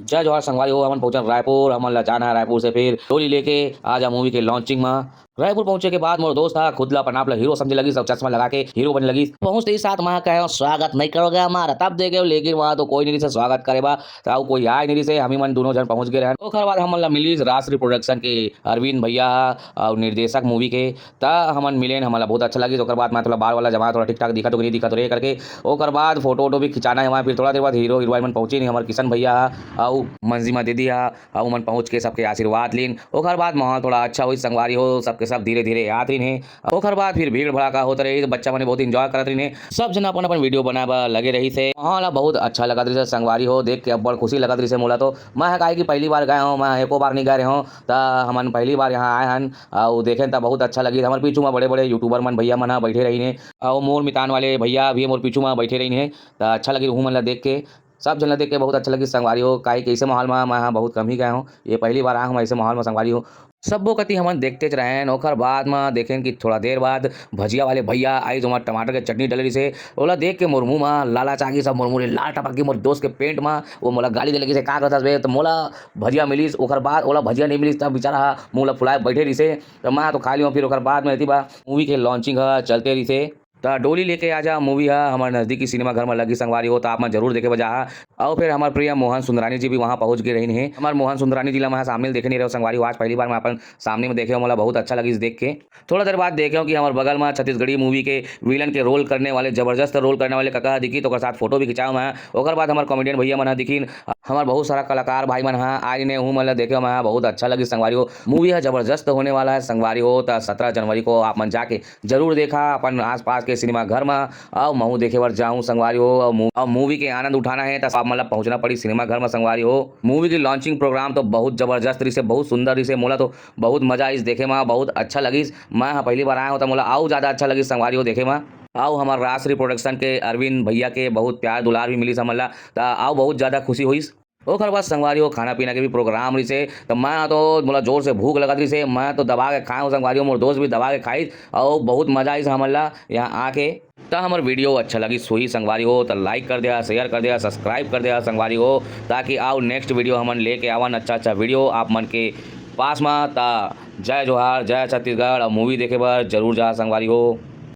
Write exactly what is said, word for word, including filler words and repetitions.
जय जोहार संगवारी हो, हमन पहुंचन रायपुर। हमन ला जाना है रायपुर से फिर डोली लेके आजा मूवी के लॉन्चिंग में। रायपुर पहुंचे के बाद मोर दोस्त हा खुद ला अपन आप ला हीरो समझे लगिस, सब चश्मा लगा के हीरो बने लगिस। पहुंचते ही साथ मैं कहे, "स्वागत नहीं करोगे हमारा?" तब देखे, लेकिन वहाँ तो कोई नहीं रिसे स्वागत करे बा, तो कोई आए नहीं रिसे। हम ही मन दोनों जन पहुंच गए रहन। ओकर बाद हमन ला मिलिस राजश्री प्रोडक्शन के अरविंद भैया हा और निर्देशक मूवी के। त हमन मिलेन, हमन ला बहुत अच्छा लगिस। ओकर बाद मैं थोड़ा बाल वाला जमा, थोड़ा ठीक ठाक दिखत हो कि नहीं दिखत हो रे करके। ओकर बाद फोटो वोटो भी खिंचाना है वहाँ। फिर थोड़ा देर बाद हीरो हीरोइन मन पहुँचे नहीं, हमारे किशन भैया हा और मंजिमा दीदी हा, और उमन पहुँच के सबके आशीर्वाद लीन। ओकर बाद माहौल थोड़ा अच्छा हुई संगवारी हो, सबके सब धीरे धीरे आत रहिन हे। ओकर बाद फिर भीड़ भड़ाका होत रही, बच्चा मन बहुत एंजॉय करत रहिन हे। सब जन अपन अपन वीडियो बनाए बर लगे रहिस हे। माहौल ह बहुत अच्छा लगत रहिस हे संगवारी हो, देख के अब्बड़ खुशी लगत रहिस हे मोला तो। मैं ह काहे कि पहली बार गए हूँ, मैं एको बार नहीं गए रहे हूँ, त हमन पहली बार यहाँ आए हन। अउ देखेन त बहुत अच्छा लगिस। हमर पीछू म बड़े-बड़े यूट्यूबर मन, भैया मन ह बइठे रहिन हे। अउ मोर मितान वाले भैया भी मोर पीछू म बइठे रहिन हे। त अच्छा लगिस उहू मन ल देख के। सब झन ल देख के बहुत अच्छा लगिस संगवारी हो, काहे कि अइसे माहौल म मैं ह बहुत कम ही गए हूँ। ये पहली बार आए हूँ मैं अइसे माहौल म संगवारी हो। सब्बो कति हमन देखतेच रहेन। ओकर बाद म देखेन कि थोड़ा देर बाद भजिया वाले भैया आइस, ओमा टमाटर के चटनी डले रहिस हे। ओला देख के मोर मुँह म लालच आ गिस, अब मोर मुँह ले लाल टपक गे मोर दोस्त के पेंट म। वो मोला गाली दे लगिस हे, "का करथस बे?" त मोला भजिया मिलिस, ओकर बाद ओला भजिया नहीं मिलिस, तब बेचारा ह मुँह ला फुलाए बैठे रहिस हे। त मैं तो खा लियो, फिर ओकर बाद में एती बा मूवी के लॉन्चिंग ह चलते रहिस हे। त डोली लेके आजा मूवी ह हमर नजदीकी सिनेमा घर में लगी संगवारी हो, त आप मन जरूर देखे बर जाहा। अउ फिर हमर प्रिय मोहन सुंदरानी जी भी वहाँ पहुँच गए रहिन हे। हमर मोहन सुंदरानी जी ला मैं सामने ले देखे नहीं रहे संगवारी हो, आज पहली बार मैं अपन सामने में देखे हो, मोला बहुत अच्छा लगिस देख के। थोड़ा देर बाद देखे हो कि हमर बगल में छत्तीसगढ़ी मूवी के विलन के रोल करने वाले, जबरदस्त रोल करने वाले कका ह दिखी, तो ओकर साथ फोटो भी खिंचाओ मैं। ओकर बाद हमर कॉमेडियन भैया मन ह दिखिन, हमर बहुत सारा कलाकार भाई मन ह आए ने, उहू मन ल देखे मैं ह बहुत अच्छा लगिस संगवारी हो। मूवी ह जबरदस्त होने वाला है संगवारी हो, त सत्रह जनवरी को आप मन जाके जरूर देखा अपन आसपास के सिनेमा घर में। अउ महू देखे बर जाऊँ संगवारी हो, अउ मू-, अउ मूवी के आनंद उठाना है त आप मन ल पहुँचना पड़ी सिनेमा घर में संगवारी हो। मूवी की लॉन्चिंग प्रोग्राम तो बहुत जबरदस्त रहिस हे, बहुत सुंदर रहिस हे, मोला तो बहुत मजा आइस देखे में, बहुत अच्छा लगिस। मैं ह पहली बार आया हूँ त मोला अउ ज़्यादा अच्छा लगिस संगवारी हो देखे में। अउ हमर राजश्री प्रोडक्शन के अरविंद भैया के बहुत प्यार दुलार भी मिलिस हमन ला, त अउ बहुत ज़्यादा खुशी होइस। ओकर बाद संगवारी हो खाना पीना के भी प्रोग्राम रहिस हे, त मैं तो मोला जोर से भूख लगत रहिस हे, मैं तो दबा के खाए हूँ संगवारी हो, मोर दोस्त भी दबा के खाइस, अउ बहुत मजा आइस हमन ला यहाँ आके। त हमर वीडियो अच्छा लगिस होही संगवारी हो, त लाइक कर देहा, शेयर कर देहा, सब्सक्राइब कर देहा संगवारी हो, ताकि अउ नेक्स्ट वीडियो हमन लेके आवन अच्छा अच्छा वीडियो आप मन के पास में। त जय जोहार, जय छत्तीसगढ़, अउ मूवी देखे बर जरूर जाहा संगवारी हो।